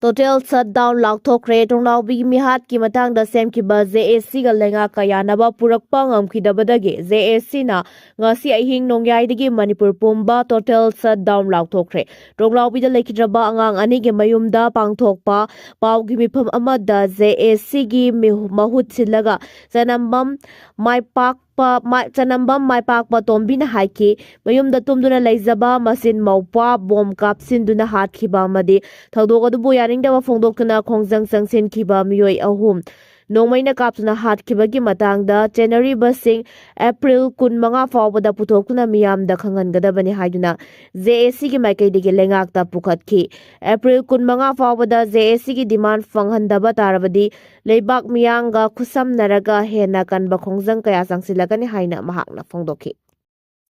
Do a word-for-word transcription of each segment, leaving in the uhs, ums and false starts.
Total shutdown ꯂꯥꯎꯊꯣꯛꯈ꯭ꯔꯦ꯫ ꯇꯣꯡꯅꯥꯎꯕꯤꯒꯤ ꯃꯤꯍꯥꯠꯀꯤ ꯃꯇꯥꯡꯗ ꯁꯦꯝꯈꯤꯕ J A Cꯒ ꯂꯩꯉꯥꯛꯀ ꯌꯥꯅꯕ ꯄꯨꯔꯛꯄ ꯉꯝꯈꯤꯗꯕꯗꯒꯤ J A Cꯅ ꯉꯁꯤ ꯑꯍꯤꯡ ꯅꯣꯡꯌꯥꯏꯗꯒꯤ ꯃꯅꯤꯄꯨꯔ ꯄꯨꯝꯕ total shutdown ꯂꯥꯎꯊꯣꯛꯈ꯭ꯔꯦ꯫ ꯇꯣꯡꯅꯥꯎꯕꯤꯗ ꯂꯩꯈꯤꯗ꯭ꯔꯕ ꯑꯉꯥꯡ ꯑꯅꯤꯒꯤ ꯃꯌꯨꯝꯗ ꯄꯥꯡꯊꯣꯛꯄ ꯄꯥꯎꯒꯤ ꯃꯤꯐꯝ ꯑꯃꯗ J A Cꯒꯤ ꯃꯤꯍꯨ-, ꯃꯍꯨꯠ ꯁꯤꯜꯂꯒ ꯆꯅꯝꯕꯝ ꯃꯥꯏꯄꯥꯛꯄ, ꯃꯥꯏ-, ꯆꯅꯝꯕꯝ ꯃꯥꯏꯄꯥꯛꯄ ꯇꯣꯝꯕꯤꯅ ꯍꯥꯏꯈꯤ, ꯃꯌꯨꯝꯗ ꯇꯨꯝꯗꯨꯅ ꯂꯩꯖꯕ ꯃꯆꯤꯟ ꯃꯧꯄ꯭ꯋꯥ ꯕꯣꯝ ꯀꯥꯞꯁꯤꯟꯗꯨꯅ ꯍꯥꯠꯈꯤꯕ ꯑꯃꯗꯤ ꯊꯧꯗꯣꯛ ꯑꯗꯨꯕꯨ ꯌꯥꯅꯤꯡꯗꯕ ꯐꯣꯡꯗꯣꯛꯇꯨꯅ ꯈꯣꯡꯖꯪ ꯆꯪꯁꯤꯟꯈꯤꯕ ꯃꯤꯑꯣꯏ ꯑꯍꯨꯝ ꯅꯣꯡꯃꯩꯅ ꯀꯥꯞꯇꯨꯅ ꯍꯥꯠꯈꯤꯕꯒꯤ ꯃꯇꯥꯡꯗ ꯆꯦꯟꯅꯔꯤꯕꯁꯤꯡ April ꯀꯨꯟꯃꯉꯥ ꯐꯥꯎꯕꯗ ꯄꯨꯊꯣꯛꯇꯨꯅ ꯃꯤꯌꯥꯝꯗ ꯈꯪꯍꯟꯒꯗꯕꯅꯤ ꯍꯥꯏꯗꯨꯅ J A Cꯒꯤ ꯃꯥꯏꯀꯩꯗꯒꯤ ꯂꯩꯉꯥꯛꯇ ꯄꯨꯈꯠꯈꯤ꯫ April ꯀꯨꯟꯃꯉꯥ ꯐꯥꯎꯕꯗ J A Cꯒꯤ demand ꯐꯪꯍꯟꯗꯕ ꯇꯥꯔꯕꯗꯤ ꯂꯩꯕꯥꯛ ꯃꯤꯌꯥꯝꯒ ꯈꯨꯠꯁꯝꯅꯔꯒ ꯍꯦꯟꯅ ꯀꯟꯕ ꯈꯣꯡꯖꯪ ꯀꯌꯥ ꯆꯪꯁꯤꯜꯂꯛꯀꯅꯤ ꯍꯥꯏꯅ ꯃꯍꯥꯛꯅ ꯐꯣꯡꯗꯣꯛꯈꯤ꯫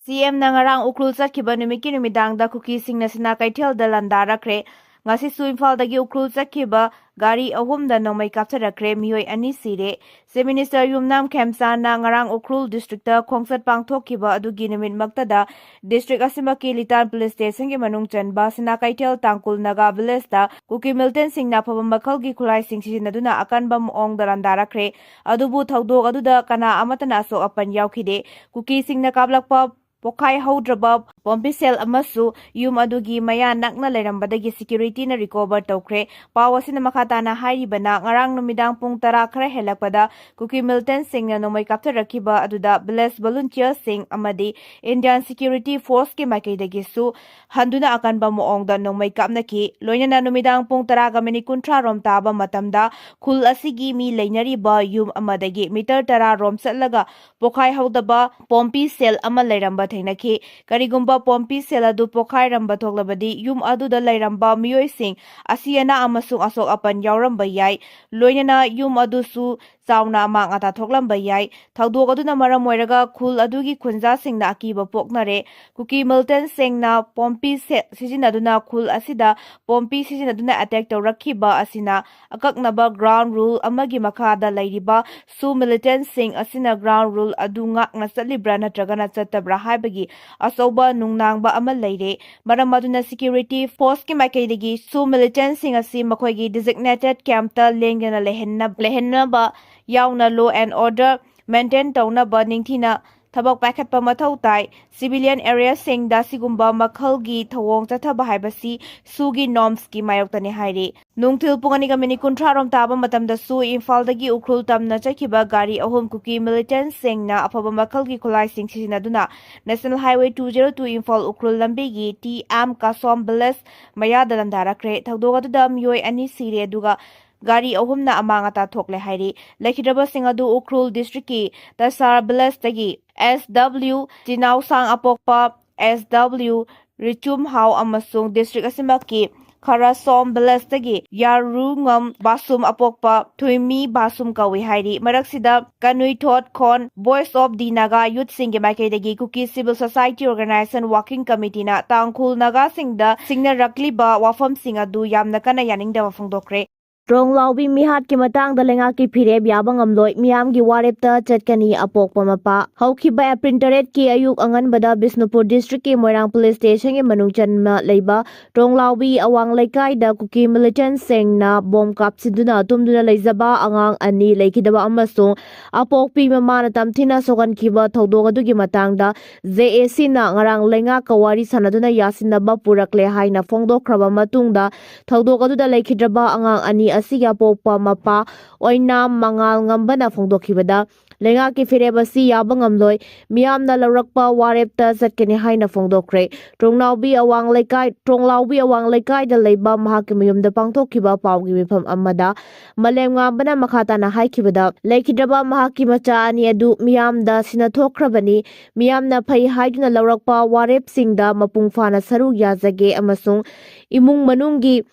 C M ꯅ ꯉꯔꯥꯡ ꯎꯈ꯭ꯔꯨꯜ ꯆꯠꯈꯤꯕ ꯅꯨꯃꯤꯠꯀꯤ ꯅꯨꯃꯤꯗꯥꯡꯗ ꯀꯨꯀꯤꯁꯤꯡꯅ ꯁꯤꯅꯥ ꯀꯩꯊꯦꯜꯗ ꯂꯥꯟꯗꯥꯔꯛꯈ꯭ꯔꯦ꯫ ꯉꯁꯤꯁꯨ ꯏꯝꯐꯥꯜꯗꯒꯤ ꯎꯈ꯭ꯔꯨꯜ ꯆꯠꯈꯤꯕ ꯒꯥꯔꯤ ꯑꯍꯨꯝꯗ ꯅꯣꯡꯃꯩ ꯀꯥꯞꯊꯔꯛꯈ꯭ꯔꯦ, ꯃꯤꯑꯣꯏ ꯑꯅꯤ ꯁꯤꯔꯦ꯫ Chief Minister ꯌꯨꯝꯅꯥꯝ ꯈꯦꯝꯆꯥꯟꯅ ꯉꯔꯥꯡ ꯎꯈ꯭ꯔꯨꯜ districtꯇ ꯈꯣꯡꯆꯠ ꯄꯥꯡꯊꯣꯛꯈꯤꯕ ꯑꯗꯨꯒꯤ ꯅꯨꯃꯤꯠꯃꯛꯇꯗ district ꯑꯁꯤꯃꯛꯀꯤ ꯂꯤꯇꯥꯟ police stationꯒꯤ ꯃꯅꯨꯡ ꯆꯟꯕ ꯁꯤꯅꯥ ꯀꯩꯊꯦꯜ ꯇꯥꯡꯀꯨꯜ ꯅꯥꯒꯥ villageꯇ ꯀꯨꯀꯤ militantꯁꯤꯡꯅ ꯑꯐꯕ ꯃꯈꯜꯒꯤ ꯈꯨꯠꯂꯥꯏꯁꯤꯡ ꯁꯤꯖꯤꯟꯅꯗꯨꯅ ꯑꯀꯟꯕ ꯃꯑꯣꯡꯗ ꯂꯥꯟꯗꯥꯔꯛꯈ꯭ꯔꯦ꯫ ꯑꯗꯨꯕꯨ ꯊꯧꯗꯣꯛ ꯑꯗꯨꯗ ꯀꯅꯥ ꯑꯃꯠꯇꯅ ꯑꯁꯣꯛ ꯑꯄꯟ ꯌꯥꯎꯈꯤꯗꯦ꯫ ꯀꯨꯀꯤꯁꯤꯡꯅ ꯀꯥꯞꯂꯛꯄ ꯄꯣꯈꯥꯏ ꯍꯧꯗ꯭ꯔꯕ ꯄꯣꯝꯄꯤ ꯁꯦꯜ ꯑꯃꯁꯨ ꯌꯨꯝ ꯑꯗꯨꯒꯤ ꯃꯌꯥ ꯅꯛꯅ ꯂꯩꯔꯝꯕꯗꯒꯤ securityꯅ recover ꯇꯧꯈ꯭ꯔꯦ꯫ ꯄꯥꯎ ꯑꯁꯤꯅ ꯃꯈꯥ ꯇꯥꯅ ꯍꯥꯏꯔꯤꯕꯅ, ꯉꯔꯥꯡ ꯅꯨꯃꯤꯗꯥꯡ ꯄꯨꯡ ꯇꯔꯥ ꯈꯔ ꯍꯦꯜꯂꯛꯄꯗ ꯀꯨꯀꯤ militantꯁꯤꯡꯅ ꯅꯣꯡꯃꯩ ꯀꯥꯞꯊꯔꯛꯈꯤꯕ ꯑꯗꯨꯗ village volunteerꯁꯤꯡ ꯑꯃꯗꯤ Indian security forceꯀꯤ ꯃꯥꯏꯀꯩꯗꯒꯤꯁꯨ ꯍꯟꯗꯨꯅ ꯑꯀꯟꯕ ꯃꯑꯣꯡꯗ ꯅꯣꯡꯃꯩ ꯀꯥꯞꯅꯈꯤ꯫ ꯂꯣꯏꯅꯅ ꯅꯨꯃꯤꯗꯥꯡ ꯄꯨꯡ ꯇꯔꯥꯒ minute ꯀꯨꯟꯊ꯭ꯔꯥ ꯔꯣꯝ ꯇꯥꯕ ꯃꯇꯝꯗ ꯈꯨꯜ ꯑꯁꯤꯒꯤ ꯃꯤ ꯂꯩꯅꯔꯤꯕ ꯌꯨꯝ ꯑꯃꯗꯒꯤ meter ꯇꯔꯥ ꯔꯣꯝ ꯆꯠꯂꯒ ꯄꯣꯈꯥꯏ ꯍꯧꯗꯕ ꯄꯣꯝꯄꯤ ꯁꯦꯜ ꯑꯃ ꯂꯩꯔꯝꯕ ꯊꯦꯡꯅꯈꯤ꯫ ꯀꯔꯤꯒꯨꯝꯕ ꯄꯣꯝꯄꯤ ꯁꯦꯜ ꯑꯗꯨ ꯄꯣꯈꯥꯏꯔꯝꯕ ꯊꯣꯛꯂꯕꯗꯤ ꯌꯨꯝ ꯑꯗꯨꯗ ꯂꯩꯔꯝꯕ ꯃꯤꯑꯣꯏꯁꯤꯡ ꯑꯁꯤ ꯑꯅꯥ ꯑꯃꯁꯨꯡ ꯑꯁꯣꯛ ꯑꯄꯟ ꯌꯥꯎꯔꯝꯕ ꯌꯥꯏ꯫ ꯂꯣꯏꯅꯅ ꯌꯨꯝ ꯑꯗꯨꯁꯨ ꯆꯥꯎꯅ ꯑꯃꯥꯡ ꯑꯇꯥ ꯊꯣꯛꯂꯝꯕ ꯌꯥꯏ꯫ ꯊꯧꯗꯣꯛ ꯑꯗꯨꯅ ꯃꯔꯝ ꯑꯣꯏꯔꯒ ꯈꯨꯜ ꯑꯗꯨꯒꯤ ꯈꯨꯟꯖꯥꯁꯤꯡꯅ ꯑꯀꯤꯕ ꯄꯣꯛꯅꯔꯦ꯫ ꯀꯨꯀꯤ ꯃꯤꯂꯤꯇꯦꯟꯁꯤꯡꯅ ꯄꯣꯝꯄꯤ ꯁꯦ-, ꯁꯤꯖꯤꯟꯅꯗꯨꯅ ꯈꯨꯜ ꯑꯁꯤꯗ ꯄꯣꯝꯄꯤ ꯁꯤꯖꯤꯟꯅꯗꯨꯅ ꯑꯦꯇꯦꯛ ꯇꯧꯔꯛꯈꯤꯕ ꯑꯁꯤꯅ ꯑꯀꯛꯅꯕ ꯒ꯭ꯔꯥꯎꯟ ꯔꯨꯜ ꯑꯃꯒꯤ ꯃꯈꯥꯗ ꯂꯩꯔꯤꯕ ꯁꯨ ꯃꯤꯂꯤꯇꯦꯟꯁꯤꯡ ꯑꯁꯤꯅ ꯒ꯭ꯔꯥꯎꯟ ꯔꯨꯜ ꯑꯗꯨ ꯉꯥꯛꯅ ꯆꯠꯂꯤꯕ꯭ꯔꯥ ꯅꯠꯇ꯭ꯔꯒꯅ ꯆꯠꯇꯕ꯭ꯔꯥ ꯍꯥꯏꯕꯒꯤ ꯑꯆꯧꯕ ꯅꯨꯡꯅꯥꯡꯕ ꯑꯃ ꯂꯩꯔꯦ꯫ ꯃꯔꯝ ꯑꯗꯨꯅ ꯁꯦꯀ꯭ꯌꯨꯔꯤꯇꯤ ꯐꯣꯔꯁꯀꯤ ꯃꯥꯏꯀꯩꯗꯒꯤ ꯁꯨ ꯃꯤꯂꯤꯇꯦꯟꯁꯤꯡ ꯑꯁꯤ ꯃꯈꯣꯏꯒꯤ ꯗꯤꯖꯤꯒꯅꯦꯇꯦꯗ ꯀꯦꯝꯞꯇ ꯂꯦꯡꯗꯅ ꯂꯩꯍꯟꯅ-, ꯂꯩꯍꯟꯅꯕ ꯌꯥꯎꯅ law and order maintain ꯇꯧꯅꯕ ꯅꯤꯡꯊꯤꯅ ꯊꯕꯛ ꯄꯥꯏꯈꯠꯄ ꯃꯊꯧ ꯇꯥꯏ꯫ ꯁꯤꯚꯤꯂꯤꯌꯟ ꯑꯦꯔꯤꯌꯥꯁꯤꯡꯗ ꯑꯁꯤꯒꯨꯝꯕ ꯃꯈꯜꯒꯤ ꯊꯧꯑꯣꯡ ꯆꯠꯊꯕ ꯍꯥꯏꯕꯁꯤ ꯁꯨꯒꯤ ꯅꯣꯔꯝꯁꯀꯤ ꯃꯥꯌꯣꯛꯇꯅꯤ ꯍꯥꯏꯔꯤ꯫ ꯅꯨꯡꯊꯤꯜ ꯄꯨꯡ ꯑꯅꯤꯒ ꯃꯤꯅꯤꯠ ꯀꯨꯟꯊ꯭ꯔꯥ ꯔꯣꯝ ꯇꯥꯕ ꯃꯇꯝꯗꯁꯨ ꯏꯝꯐꯥꯜꯗꯒꯤ ꯎꯈ꯭ꯔꯨꯜ ꯇꯝꯅ ꯆꯠꯈꯤꯕ ꯒꯥꯔꯤ ꯑꯍꯨꯝ ꯀꯨꯀꯤ ꯃꯤꯂꯤꯇꯦꯟꯁꯤꯡꯅ ꯑꯐꯕ ꯃꯈꯜꯒꯤ ꯈꯨꯠꯂꯥꯏꯁꯤꯡ ꯁꯤꯖꯤꯟꯅꯗꯨꯅ National Highway two zero two Imphal Ukhrul ꯂꯝꯕꯤꯒꯤ ꯇꯤ ꯑꯦꯝ ꯀꯥꯁꯣꯝ ꯚꯤꯂꯦꯖ ꯃꯌꯥꯗ ꯂꯥꯟꯗꯥꯔꯛꯈ꯭ꯔꯦ꯫ ꯊꯧꯗꯣꯛ ꯑꯗꯨꯗ ꯃꯤꯑꯣꯏ ꯑꯅꯤ ꯁꯤꯔꯦ, ꯑꯗꯨꯒ ꯒꯥꯔꯤ ꯑꯍꯨꯝꯅ ꯑꯃꯥꯡ ꯑꯇꯥ ꯊꯣꯛꯂꯦ ꯍꯥꯏꯔꯤ꯫ ꯂꯩꯈꯤꯗ꯭ꯔꯕꯁꯤꯡ ꯑꯗꯨ ꯎꯈ꯭ꯔꯨꯜ ꯗꯤꯁꯇ꯭ꯔꯤꯛꯀꯤ ꯇꯁꯥꯔ ꯚꯤꯂꯦꯖꯇꯒꯤ ꯑꯦꯁ ꯗꯕ꯭ꯂꯤꯎ ꯆꯤꯅꯥꯎꯁꯥꯡ ꯑꯄꯣꯛꯄ, ꯑꯦꯁ ꯗꯕ꯭ꯂꯤꯎ ꯔꯤꯆꯨꯝ ꯍꯥꯎ ꯑꯃꯁꯨꯡ ꯗꯤꯁꯇ꯭ꯔꯤꯛ ꯑꯁꯤꯃꯛꯀꯤ ꯈꯔꯁꯣꯝ ꯚꯤꯂꯦꯖꯇꯒꯤ ꯌꯥꯔꯨꯉꯝ ꯕꯥꯁꯨꯝ ꯑꯄꯣꯛꯄ ꯊꯨꯏꯃꯤ ꯕꯥꯁꯨꯝ ꯀꯧꯏ ꯍꯥꯏꯔꯤ꯫ ꯃꯔꯛꯁꯤꯗ ꯀꯅꯨꯏꯊꯣꯠ ꯈꯣꯟ Voice of the Naga Youthꯁꯤꯡꯒꯤ ꯃꯥꯏꯀꯩꯗꯒꯤ ꯀꯨꯀꯤ ꯁꯤꯚꯤꯜ ꯁꯣꯁꯥꯏꯇꯤ ꯑꯣꯔꯒꯅꯥꯏꯖꯦꯁꯟ ꯋꯥꯔꯀꯤꯡ ꯀꯃꯤꯇꯤꯅ ꯇꯥꯡꯈꯨꯜ ꯅꯥꯒꯥꯁꯤꯡꯗ ꯁꯤꯡꯅꯔꯛꯂꯤꯕ ꯋꯥꯐꯝꯁꯤꯡ ꯑꯗꯨ ꯌꯥꯝꯅ ꯀꯟꯅ ꯌꯥꯅꯤꯡꯗꯕ ꯐꯣꯡꯗꯣꯛꯈ꯭ꯔꯦ꯫ ꯇ꯭ꯔꯣꯡꯂꯥꯎꯕꯤ ꯃꯤꯍꯥꯠꯀꯤ ꯃꯇꯥꯡꯗ ꯂꯩꯉꯥꯛꯀꯤ ꯐꯤꯔꯦꯞ ꯌꯥꯕ ꯉꯝꯂꯣꯏ, ꯃꯤꯌꯥꯝꯒꯤ ꯋꯥꯔꯦꯞꯇ ꯆꯠꯀꯅꯤ ꯑꯄꯣꯛꯄ ꯃꯄꯥ꯫ ꯍꯧꯈꯤꯕ ꯑꯦꯄ꯭ꯔꯤꯜ ꯇꯔꯦꯠꯀꯤ ꯑꯌꯨꯛ ꯑꯉꯟꯕꯗ ꯕꯤꯁꯅꯨꯄꯨꯔ ꯗꯤꯁꯇ꯭ꯔꯤꯛꯀꯤ ꯃꯣꯏꯔꯥꯡ ꯄꯨꯂꯤꯁ ꯁ꯭ꯇꯦꯁꯟꯒꯤ ꯃꯅꯨꯡ ꯆꯟꯅ ꯂꯩꯕ ꯇ꯭ꯔꯣꯡꯂꯥꯎꯕꯤ ꯑꯋꯥꯡ ꯂꯩꯀꯥꯏꯗ ꯀꯨꯀꯤ ꯃꯤꯂꯤꯇꯦꯟꯁꯤꯡꯅ ꯕꯣꯝ ꯀꯥꯞꯁꯤꯟꯗꯨꯅ ꯇꯨꯝꯗꯨꯅ ꯂꯩꯖꯕ ꯑꯉꯥꯡ ꯑꯅꯤ ꯂꯩꯈꯤꯗꯕ ꯑꯃꯁꯨꯡ ꯑꯄꯣꯛꯄꯤ ꯃꯃꯥꯅ ꯇꯝꯊꯤꯅ ꯁꯣꯛꯍꯟꯈꯤꯕ ꯊꯧꯗꯣꯛ ꯑꯗꯨꯒꯤ ꯃꯇꯥꯡꯗ ꯖꯦ ꯑꯦ ꯁꯤꯅ ꯉꯔꯥꯡ ꯂꯩꯉꯥꯛꯀ ꯋꯥꯔꯤ ꯁꯥꯟꯅꯗꯨꯅ ꯌꯥꯁꯤꯟꯅꯕ ꯄꯨꯔꯛꯂꯦ ꯍꯥꯏꯅ ꯐꯣꯡꯗꯣꯛꯈ꯭ꯔꯕ ꯃꯇꯨꯡꯗ, ꯊꯧꯗꯣꯛ ꯑꯗꯨꯗ ꯂꯩꯈꯤꯗ꯭ꯔꯕ ꯑꯉꯥꯡ ꯑꯅꯤ ꯑꯁꯤꯒꯤ ꯑꯄꯣꯛꯄ ꯃꯄꯥ ꯑꯣꯏꯅꯥꯝ ꯃꯉꯥꯜ ꯉꯝꯕꯅ ꯐꯣꯡꯗꯣꯛꯈꯤꯕꯗ, ꯂꯩꯉꯥꯛꯀꯤ ꯐꯤꯔꯦꯞ ꯑꯁꯤ ꯌꯥꯕ ꯉꯝꯂꯣꯏ, ꯃꯤꯌꯥꯝꯅ ꯂꯧꯔꯛꯄ ꯋꯥꯔꯦꯞꯇ ꯆꯠꯀꯅꯤ ꯍꯥꯏꯅ ꯐꯣꯡꯗꯣꯛꯈ꯭ꯔꯦ꯫ ꯇ꯭ꯔꯣꯡꯂꯥꯎꯕꯤ ꯑꯋꯥꯡ ꯂꯩꯀꯥꯏ, ꯇ꯭ꯔꯣꯡꯂꯥꯎꯕꯤ ꯑꯋꯥꯡ ꯂꯩꯀꯥꯏꯗ ꯂꯩꯕ ꯃꯍꯥꯛꯀꯤ ꯃꯌꯨꯝꯗ ꯄꯥꯡꯊꯣꯛꯈꯤꯕ ꯄꯥꯎꯒꯤ ꯃꯤꯐꯝ ꯑꯃꯗ ꯃꯂꯦꯝꯉꯥꯝꯕꯅ ꯃꯈꯥ ꯇꯥꯅ ꯍꯥꯏꯈꯤꯕꯗ, ꯂꯩꯈꯤꯗ꯭ꯔꯕ ꯃꯍꯥꯛꯀꯤ ꯃꯆꯥ ꯑꯅꯤ ꯑꯗꯨ ꯃꯤꯌꯥꯝꯗ ꯁꯤꯟꯅꯊꯣꯛꯈ꯭ꯔꯕꯅꯤ꯫ ꯃꯤꯌꯥꯝꯅ ꯐꯩ ꯍꯥꯏꯗꯨꯅ ꯂꯧꯔꯛꯄ ꯋꯥꯔꯦꯞꯁꯤꯡꯗ ꯃꯄꯨꯡ ꯐꯥꯅ ꯁꯔꯨꯛ ꯌꯥꯖꯒꯦ ꯑꯃꯁꯨꯡ ꯏꯃꯨꯡ ꯃꯅꯨꯡꯒꯤ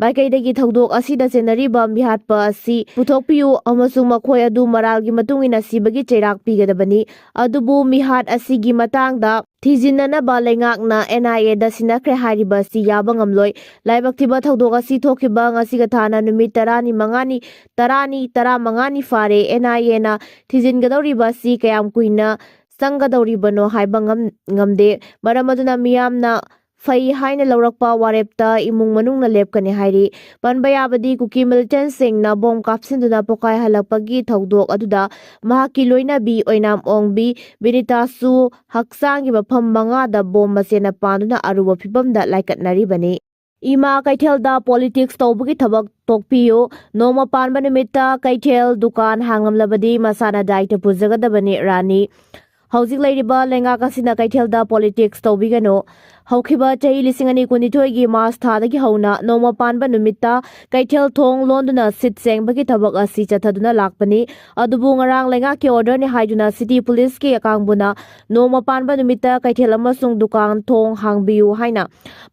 ꯀꯥꯏꯀꯩꯗꯒꯤ ꯊꯧꯗꯣꯛ ꯑꯁꯤꯗ ꯆꯦꯟꯅꯔꯤꯕ ꯃꯤꯍꯥꯠꯄ ꯑꯁꯤ ꯄꯨꯊꯣꯛꯄꯤꯌꯨ ꯑꯃꯁꯨꯡ ꯃꯈꯣꯏ ꯑꯗꯨ ꯃꯔꯥꯜꯒꯤ ꯃꯇꯨꯡ ꯏꯟꯅ ꯁꯤꯕꯒꯤ ꯆꯩꯔꯥꯛ ꯄꯤꯒꯗꯕꯅꯤ꯫ ꯑꯗꯨꯕꯨ ꯃꯤꯍꯥꯠ ꯑꯁꯤꯒꯤ ꯃꯇꯥꯡꯗ ꯊꯤꯖꯤꯟꯅꯅꯕ ꯂꯩꯉꯥꯛꯅ N I A ꯗ ꯁꯤꯟꯅꯈ꯭ꯔꯦ ꯍꯥꯏꯔꯤꯕ ꯑꯁꯤ ꯌꯥꯕ ꯉꯝꯂꯣꯏ꯫ ꯂꯥꯏꯕꯛ ꯊꯤꯕ ꯊꯧꯗꯣꯛ ꯑꯁꯤ ꯊꯣꯛꯈꯤꯕ ꯉꯁꯤꯒ ꯊꯥꯅ ꯅꯨꯃꯤꯠ ꯇꯔꯥꯅꯤ ꯃꯉꯥꯅꯤ, ꯇꯔꯥꯅꯤ, ꯇꯔꯥꯃꯉꯥꯅꯤ ꯐꯥꯔꯦ꯫ N I A ꯅ ꯊꯤꯖꯤꯟꯒꯗꯧꯔꯤꯕ ꯑꯁꯤ ꯀꯌꯥꯝ ꯀꯨꯏꯅ ꯆꯪꯒꯗꯧꯔꯤꯕꯅꯣ ꯍꯥꯏꯕ ꯉꯝ-, ꯉꯝꯗꯦ꯫ ꯃꯔꯝ ꯑꯗꯨꯅ ꯃꯤꯌꯥꯝꯅ ꯐꯩ ꯍꯥꯏꯅ ꯂꯧꯔꯛꯄ ꯋꯥꯔꯦꯞꯇ ꯏꯃꯨꯡ ꯃꯅꯨꯡꯅ ꯂꯦꯞꯀꯅꯤ ꯍꯥꯏꯔꯤ꯫ ꯄꯟꯕ ꯌꯥꯕꯗꯤ, ꯀꯨꯀꯤ militant ꯁꯤꯡꯅ ꯕꯣꯝ ꯀꯥꯞꯁꯤꯟꯗꯨꯅ ꯄꯣꯈꯥꯏꯍꯜꯂꯛꯄꯒꯤ ꯊꯧꯗꯣꯛ ꯑꯗꯨꯗ ꯃꯍꯥꯛꯀꯤ ꯂꯣꯏꯅꯕꯤ ꯑꯣꯏꯅꯥꯝ ꯑꯣꯡꯕꯤ ꯕꯤꯅꯤꯇꯥꯁꯨ ꯍꯛꯆꯥꯡꯒꯤ ꯃꯐꯝ ꯃꯉꯥꯗ ꯕꯣꯝ ꯃꯆꯦꯅ ꯄꯥꯟꯗꯨꯅ ꯑꯔꯨꯕ ꯐꯤꯚꯝꯗ ꯂꯥꯏꯀꯠꯅꯔꯤꯕꯅꯤ꯫ ꯏꯃꯥ ꯀꯩꯊꯦꯜꯗ politics ꯇꯧꯕꯒꯤ ꯊꯕꯛ ꯇꯣꯛꯄꯤꯌꯨ꯫ ꯅꯣꯡꯃ ꯄꯥꯟꯕ ꯅꯨꯃꯤꯠꯇ ꯀꯩꯊꯦꯜ ꯗꯨꯀꯥꯟ ꯍꯥꯡꯂꯝꯂꯕꯗꯤ ꯃꯁꯥꯅ ꯗꯥꯏꯇ ꯄꯨꯖꯒꯗꯕꯅꯤ, ꯔꯥꯅꯤ꯫ ꯍꯧꯖꯤꯛ ꯂꯩꯔꯤꯕ ꯂꯩꯉꯥꯛ ꯑꯁꯤꯅ ꯀꯩꯊꯦꯜꯗ politics ꯇꯧꯕꯤꯒꯅꯨ꯫ ꯍꯧꯈꯤꯕ ꯆꯍꯤ ꯂꯤꯁꯤꯡ ꯑꯅꯤ ꯀꯨꯟꯅꯤꯊꯣꯏꯒꯤ ꯃꯥꯔꯆ ꯊꯥꯗꯒꯤ ꯍꯧꯅ ꯅꯣꯡꯃ ꯄꯥꯟꯕ ꯅꯨꯃꯤꯠꯇ ꯀꯩꯊꯦꯜ ꯊꯣꯡ ꯂꯣꯟꯗꯨꯅ ꯁꯤꯠ ꯁꯦꯡꯕꯒꯤ ꯊꯕꯛ ꯑꯁꯤ ꯆꯠꯊꯗꯨꯅ ꯂꯥꯛꯄꯅꯤ꯫ ꯑꯗꯨꯕꯨ ꯉꯔꯥꯡ ꯂꯩꯉꯥꯛꯀꯤ order ꯅꯤ ꯍꯥꯏꯗꯨꯅ city police ꯀꯤ ꯑꯀꯥꯡꯕꯨꯅ ꯅꯣꯡꯃ ꯄꯥꯟꯕ ꯅꯨꯃꯤꯠꯇ ꯀꯩꯊꯦꯜ ꯑꯃꯁꯨꯡ ꯗꯨꯀꯥꯟ ꯊꯣꯡ ꯍꯥꯡꯕꯤꯌꯨ ꯍꯥꯏꯅ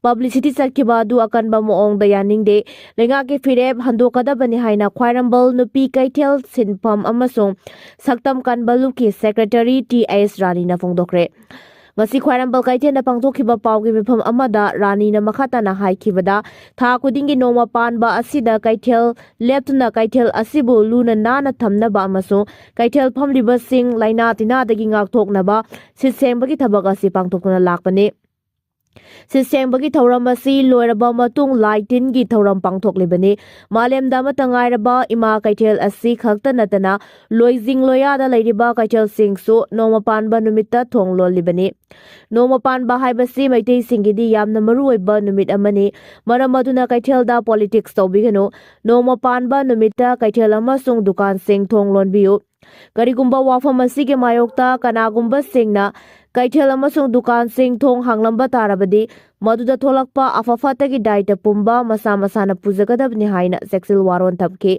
publicity ꯆꯠꯈꯤꯕ ꯑꯗꯨ ꯑꯀꯟꯕ ꯃꯑꯣꯡꯗ ꯌꯥꯅꯤꯡꯗꯦ꯫ ꯂꯩꯉꯥꯛꯀꯤ ꯐꯤꯔꯦꯞ ꯍꯟꯗꯣꯛꯀꯗꯕꯅꯤ ꯍꯥꯏꯅ ꯈ꯭ꯋꯥꯏꯔꯝꯕꯟ ꯅꯨꯄꯤ ꯀꯩꯊꯦꯜ ꯁꯤꯟꯐꯝ ꯑꯃꯁꯨꯡ ꯁꯛꯇꯝ ꯀꯟꯕ ꯂꯨꯞꯀꯤ secretary T S ꯔꯥꯅꯤꯅ ꯐꯣꯡꯗꯣꯛꯈ꯭ꯔꯦ꯫ ꯉꯁꯤ ꯈ꯭ꯋꯥꯏꯔꯝꯕꯟ ꯀꯩꯊꯦꯜꯗ ꯄꯥꯡꯊꯣꯛꯈꯤꯕ ꯄꯥꯎꯒꯤ ꯃꯤꯐꯝ ꯑꯃꯗ ꯔꯥꯅꯤꯅ ꯃꯈꯥ ꯇꯥꯅ ꯍꯥꯏꯈꯤꯕꯗ, ꯊꯥ ꯈꯨꯗꯤꯡꯒꯤ ꯅꯣꯡꯃ ꯄꯥꯟꯕ ꯑꯁꯤꯗ ꯀꯩꯊꯦꯜ ꯂꯦꯞꯇꯨꯅ ꯀꯩꯊꯦꯜ ꯑꯁꯤꯕꯨ ꯂꯨꯅ ꯅꯥꯟꯅ ꯊꯝꯅꯕ ꯑꯃꯁꯨꯡ ꯀꯩꯊꯦꯜ ꯐꯝꯂꯤꯕꯁꯤꯡ ꯂꯥꯏꯅꯥ ꯇꯤꯟꯅꯥꯗꯒꯤ ꯉꯥꯛꯊꯣꯛꯅꯕ ꯁꯤꯠ ꯁꯦꯡꯕꯒꯤ ꯊꯕꯛ ꯑꯁꯤ ꯄꯥꯡꯊꯣꯛꯇꯨꯅ ꯂꯥꯛꯄꯅꯤ꯫ ꯁꯤꯠ ꯁꯦꯡꯕꯒꯤ ꯊꯧꯔꯝ ꯑꯁꯤ ꯂꯣꯏꯔꯕ ꯃꯇꯨꯡ ꯂꯥꯏ ꯇꯤꯟꯒꯤ ꯊꯧꯔꯝ ꯄꯥꯡꯊꯣꯛꯂꯤꯕꯅꯤ꯫ ꯃꯥꯂꯦꯝꯗ ꯑꯃꯠꯇ ꯉꯥꯏꯔꯕ ꯏꯃꯥ ꯀꯩꯊꯦꯜ ꯑꯁꯤ ꯈꯛꯇ ꯅꯠꯇꯅ ꯂꯣꯏꯖꯤꯡ ꯂꯣꯌꯥꯗ ꯂꯩꯔꯤꯕ ꯀꯩꯊꯦꯜꯁꯤꯡꯁꯨ ꯅꯣꯡꯃ ꯄꯥꯟꯕ ꯅꯨꯃꯤꯠꯇ ꯊꯣꯡ ꯂꯣꯜꯂꯤꯕꯅꯤ꯫ ꯅꯣꯡꯃ ꯄꯥꯟꯕ ꯍꯥꯏꯕꯁꯤ ꯃꯩꯇꯩꯁꯤꯡꯒꯤꯗꯤ ꯌꯥꯝꯅ ꯃꯔꯨꯑꯣꯏꯕ ꯅꯨꯃꯤꯠ ꯑꯃꯅꯤ꯫ ꯃꯔꯝ ꯑꯗꯨꯅ ꯀꯩꯊꯦꯜꯗ politics ꯇꯧꯕꯤꯒꯅꯨ꯫ ꯅꯣꯡꯃ ꯄꯥꯟꯕ ꯅꯨꯃꯤꯠꯇ ꯀꯩꯊꯦꯜ ꯑꯃꯁꯨꯡ ꯗꯨꯀꯥꯟꯁꯤꯡ ꯊꯣꯡ ꯂꯣꯟꯕꯤꯌꯨ꯫ ꯀꯔꯤꯒꯨꯝꯕ ꯋꯥꯐꯝ ꯑꯁꯤꯒꯤ ꯃꯥꯌꯣꯛꯇ ꯀꯅꯥꯒꯨꯝꯕꯁꯤꯡꯅ ꯀꯩꯊꯦꯜ ꯑꯃꯁꯨꯡ ꯗꯨꯀꯥꯟꯁꯤꯡ ꯊꯣꯡ ꯍꯥꯡꯂꯝꯕ ꯇꯥꯔꯕꯗꯤ, ꯃꯗꯨꯗ ꯊꯣꯛꯂꯛꯄ ꯑꯐ ꯐꯠꯇꯒꯤ ꯗꯥꯏꯇ ꯄꯨꯝꯕ ꯃꯁꯥ ꯃꯁꯥꯅ ꯄꯨꯖꯒꯗꯕꯅꯤ ꯍꯥꯏꯅ ꯆꯦꯛꯁꯤꯜ ꯋꯥꯔꯣꯟ ꯊꯝꯈꯤ꯫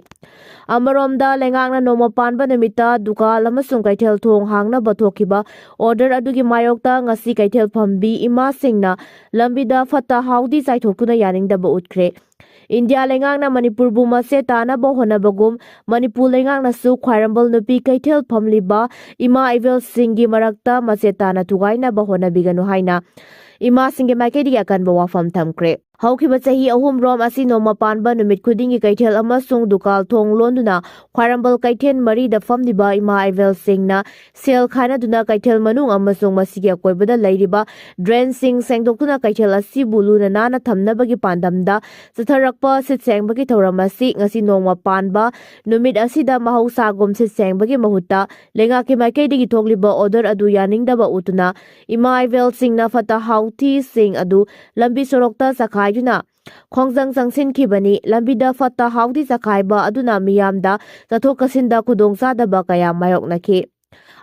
ꯑꯃꯔꯣꯝꯗ, ꯂꯩꯉꯥꯛꯅ ꯅꯣꯡꯃ ꯄꯥꯟꯕ ꯅꯨꯃꯤꯠꯇ ꯗꯨꯀꯥꯟ ꯑꯃꯁꯨꯡ ꯀꯩꯊꯦꯜ ꯊꯣꯡ ꯍꯥꯡꯅꯕ ꯊꯣꯛꯈꯤꯕ order ꯑꯗꯨꯒꯤ ꯃꯥꯌꯣꯛꯇ ꯉꯁꯤ ꯀꯩꯊꯦꯜ ꯐꯝꯕꯤ ꯏꯃꯥꯁꯤꯡꯅ ꯂꯝꯕꯤꯗ ꯐꯠꯇ ꯍꯥꯎꯗꯤ ꯆꯥꯏꯊꯣꯛꯇꯨꯅ ꯌꯥꯅꯤꯡꯗꯕ ꯎꯠꯈ꯭ꯔꯦ꯫ ꯏꯟꯗꯤꯌꯥ ꯂꯩꯉꯥꯛꯅ ꯃꯅꯤꯄꯨꯔꯕꯨ ꯃꯆꯦꯠ ꯇꯥꯅꯕ ꯍꯣꯠꯅꯕꯒꯨꯝ, ꯃꯅꯤꯄꯨꯔ ꯂꯩꯉꯥꯛꯅꯁꯨ ꯈ꯭ꯋꯥꯏꯔꯝꯕꯟ ꯅꯨꯄꯤ ꯀꯩꯊꯦꯜ ꯐꯝꯂꯤꯕ ꯏꯃꯥ ꯏꯕꯦꯜꯁꯤꯡꯒꯤ ꯃꯔꯛꯇ ꯃꯆꯦꯠ ꯇꯥꯅ ꯊꯨꯒꯥꯏꯅꯕ ꯍꯣꯠꯅꯕꯤꯒꯅꯨ ꯍꯥꯏꯅ ꯏꯃꯥꯁꯤꯡꯒꯤ ꯃꯥꯏꯀꯩꯗꯒꯤ ꯑꯀꯟꯕ ꯋꯥꯐꯝ ꯊꯝꯈ꯭ꯔꯦ꯫ ꯍꯧꯈꯤꯕ ꯆꯍꯤ ꯑꯍꯨꯝ ꯔꯣꯝ ꯑꯁꯤ ꯅꯣꯡꯃ ꯄꯥꯟꯕ ꯅꯨꯃꯤꯠ ꯈꯨꯗꯤꯡꯒꯤ ꯀꯩꯊꯦꯜ ꯑꯃꯁꯨꯡ ꯗꯨꯀꯥꯟ ꯊꯣꯡ ꯂꯣꯟꯗꯨꯅ ꯈ꯭ꯋꯥꯏꯔꯝꯕꯟ ꯀꯩꯊꯦꯜ ꯃꯔꯤꯗ ꯐꯝꯂꯤꯕ ꯏꯃꯥ ꯏꯕꯦꯜꯁꯤꯡꯅ ꯁꯦꯜ ꯈꯥꯏꯅꯗꯨꯅ ꯀꯩꯊꯦꯜ ꯃꯅꯨꯡ ꯑꯃꯁꯨꯡ ꯃꯁꯤꯒꯤ ꯑꯀꯣꯏꯕꯗ ꯂꯩꯔꯤꯕ drainꯁꯤꯡ ꯁꯦꯡꯗꯣꯛꯇꯨꯅ ꯀꯩꯊꯦꯜ ꯑꯁꯤꯕꯨ ꯂꯨꯅ ꯅꯥꯟꯅ ꯊꯝꯅꯕꯒꯤ ꯄꯥꯟꯗꯝꯗ ꯆꯠꯊꯔꯛꯄ ꯁꯤꯠ ꯁꯦꯡꯕꯒꯤ ꯊꯧꯔꯝ ꯑꯁꯤ ꯉꯁꯤ ꯅꯣꯡꯃ ꯄꯥꯟꯕ ꯅꯨꯃꯤꯠ ꯑꯁꯤꯗ ꯃꯍꯧꯁꯥꯒꯨꯝ ꯁꯤꯠ ꯁꯦꯡꯕꯒꯤ ꯃꯍꯨꯠꯇ ꯂꯩꯉꯥꯛꯀꯤ ꯃꯥꯏꯀꯩꯗꯒꯤ ꯊꯣꯛꯂꯤꯕ order ꯑꯗꯨ ꯌꯥꯅꯤꯡꯗꯕ ꯎꯠꯇꯨꯅ ꯏꯃꯥ ꯏꯕꯦꯜꯁꯤꯡꯅ ꯐꯠꯇ ꯍꯥꯎꯊꯤꯁꯤꯡ ꯑꯗꯨ ꯂꯝꯕꯤ ꯁꯣꯔꯣꯛꯇ ꯆꯈꯥꯏꯗꯨꯅ ꯈꯣꯡꯖꯪ ꯆꯪꯁꯤꯟꯈꯤꯕꯅꯤ꯫ ꯂꯝꯕꯤꯗ ꯐꯠꯇ ꯍꯥꯎꯊꯤ ꯆꯈꯥꯏꯕ ꯑꯗꯨꯅ ꯃꯤꯌꯥꯝꯗ ꯆꯠꯊꯣꯛ ꯆꯠꯁꯤꯟꯗ ꯈꯨꯗꯣꯡꯆꯥꯗꯕ ꯀꯌꯥ ꯃꯥꯌꯣꯛꯅꯈꯤ꯫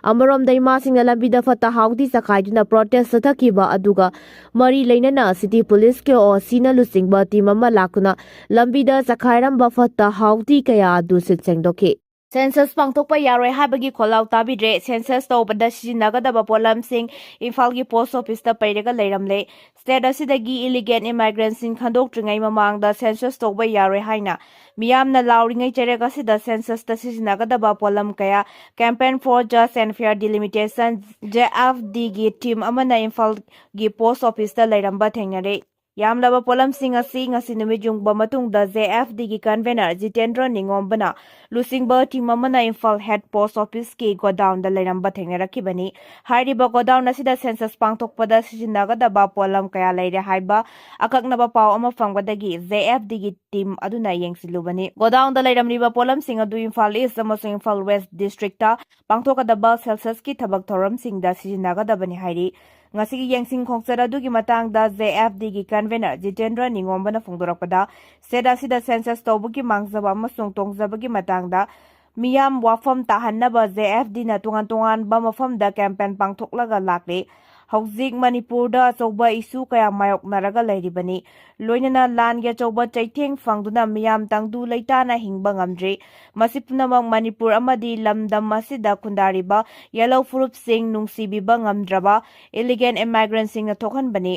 ꯑꯃꯔꯣꯝꯗ, ꯏꯃꯥꯁꯤꯡꯅ ꯂꯝꯕꯤꯗ ꯐꯠꯇ ꯍꯥꯎꯊꯤ ꯆꯈꯥꯏꯗꯨꯅ protest ꯆꯠꯊꯈꯤꯕ ꯑꯗꯨꯒ ꯃꯔꯤ ꯂꯩꯅꯅ city policeꯀꯤ OCꯅ ꯂꯨꯆꯤꯡꯕ team ꯑꯃ ꯂꯥꯛꯇꯨꯅ ꯂꯝꯕꯤꯗ ꯆꯈꯥꯏꯔꯝꯕ ꯐꯠꯇ ꯍꯥꯎꯊꯤ ꯀꯌꯥ ꯑꯗꯨ ꯁꯤꯠ ꯁꯦꯡꯗꯣꯛꯈꯤ꯫ Census ꯄꯥꯡꯊꯣꯛꯄ ꯌꯥꯔꯣꯏ ꯍꯥꯏꯕꯒꯤ ꯈꯣꯜꯂꯥꯎ ꯇꯥꯕꯤꯗ꯭ꯔꯦ꯫ Census ꯇꯧꯕꯗ ꯁꯤꯖꯤꯟꯅꯒꯗꯕ ꯄꯣꯠꯂꯝꯁꯤꯡ ꯏꯝꯐꯥꯜꯒꯤ post officeꯇ ꯄꯩꯔꯒ ꯂꯩꯔꯝꯂꯦ꯫ State ꯑꯁꯤꯗꯒꯤ illegal immigrantꯁꯤꯡ ꯈꯟꯗꯣꯛꯇ꯭ꯔꯤꯉꯩ ꯃꯃꯥꯡꯗ census ꯇꯧꯕ ꯌꯥꯔꯣꯏ ꯍꯥꯏꯅ ꯃꯤꯌꯥꯝꯅ ꯂꯥꯎꯔꯤꯉꯩ ꯆꯩꯔꯛ ꯑꯁꯤꯗ censusꯇ ꯁꯤꯖꯤꯟꯅꯒꯗꯕ ꯄꯣꯠꯂꯝ ꯀꯌꯥ Campaign for Just and Fair Delimitation, JFDꯒꯤ team ꯑꯃꯅ ꯏꯝꯐꯥꯜꯒꯤ post officeꯇ ꯂꯩꯔꯝꯕ ꯊꯦꯡꯅꯔꯦ꯫ ꯌꯥꯝꯂꯕ ꯄꯣꯠꯂꯝꯁꯤꯡ ꯑꯁꯤ ꯉꯁꯤ ꯅꯨꯃꯤꯠ ꯌꯨꯡꯕ ꯃꯇꯨꯡꯗ JFDꯒꯤ convener ꯖꯤꯇꯦꯟꯗ꯭ꯔ ꯅꯤꯉꯣꯝꯕꯅ ꯂꯨꯆꯤꯡꯕ team ꯑꯃꯅ ꯏꯝꯐꯥꯜ head post officeꯀꯤ godownꯗ ꯂꯩꯔꯝꯕ ꯊꯦꯡꯅꯔꯛꯈꯤꯕꯅꯤ꯫ ꯍꯥꯏꯔꯤꯕ godown ꯑꯁꯤꯗ census ꯄꯥꯡꯊꯣꯛꯄꯗ ꯁꯤꯖꯤꯟꯅꯒꯗꯕ ꯄꯣꯠꯂꯝ ꯀꯌꯥ ꯂꯩꯔꯦ ꯍꯥꯏꯕ ꯑꯀꯛꯅꯕ ꯄꯥꯎ ꯑꯃ ꯐꯪꯕꯗꯒꯤ JFDꯒꯤ team ꯑꯗꯨꯅ ꯌꯦꯡꯁꯤꯜꯂꯨꯕꯅꯤ꯫ Godownꯗ ꯂꯩꯔꯝꯂꯤꯕ ꯄꯣꯠꯂꯝꯁꯤꯡ ꯑꯗꯨ ꯏꯝꯐꯥꯜ East ꯑꯃꯁꯨꯡ ꯏꯝꯐꯥꯜ West districtꯇ ꯄꯥꯡꯊꯣꯛꯀꯗꯕ censusꯀꯤ ꯊꯕꯛ ꯊꯧꯔꯝꯁꯤꯡꯗ ꯁꯤꯖꯤꯟꯅꯒꯗꯕꯅꯤ ꯍꯥꯏꯔꯤ꯫ ꯉꯁꯤꯒꯤ ꯌꯦꯡꯁꯤꯟ ꯈꯣꯡꯆꯠ ꯑꯗꯨꯒꯤ ꯃꯇꯥꯡꯗ JFDꯒꯤ convener ꯖꯤꯇꯦꯟꯗ꯭ꯔ ꯅꯤꯉꯣꯝꯕꯅ ꯐꯣꯡꯗꯣꯔꯛꯄꯗ, state ꯑꯁꯤꯗ census ꯇꯧꯕꯒꯤ ꯃꯥꯡꯖꯕ ꯑꯃꯁꯨꯡ ꯇꯣꯡꯖꯕꯒꯤ ꯃꯇꯥꯡꯗ ꯃꯤꯌꯥꯝ ꯋꯥꯐꯝ ꯇꯥꯍꯟꯅꯕ JFDꯅ ꯇꯣꯉꯥꯟ ꯇꯣꯉꯥꯟꯕ ꯃꯐꯝꯗ campaign ꯄꯥꯡꯊꯣꯛꯂꯒ ꯂꯥꯛꯂꯤ꯫ ꯍꯧꯖꯤꯛ ꯃꯅꯤꯄꯨꯔꯗ ꯑꯆꯧꯕ ꯏꯁꯨ ꯀꯌꯥ ꯃꯥꯌꯣꯛꯅꯔꯒ ꯂꯩꯔꯤꯕꯅꯤ꯫ ꯂꯣꯏꯅꯅ ꯂꯥꯟꯒꯤ ꯑꯆꯧꯕ ꯆꯩꯊꯦꯡ ꯐꯪꯗꯨꯅ ꯃꯤꯌꯥꯝ ꯇꯪꯗꯨ ꯂꯩꯇꯥꯅ ꯍꯤꯡꯕ ꯉꯝꯗ꯭ꯔꯤ꯫ ꯃꯁꯤ ꯄꯨꯝꯅꯃꯛ ꯃꯅꯤꯄꯨꯔ ꯑꯃꯗꯤ ꯂꯝꯗꯝ ꯑꯁꯤꯗ ꯈꯨꯟꯗꯥꯔꯤꯕ ꯌꯦꯜꯍꯧ ꯐꯨꯔꯨꯞꯁꯤꯡ ꯅꯨꯡꯁꯤꯕꯤꯕ ꯉꯝꯗ꯭ꯔꯕ ꯏꯂꯤꯒꯦꯜ ꯏꯃꯥꯏꯒ꯭ꯔꯦꯟꯁꯤꯡꯅ ꯊꯣꯛꯍꯟꯕꯅꯤ꯫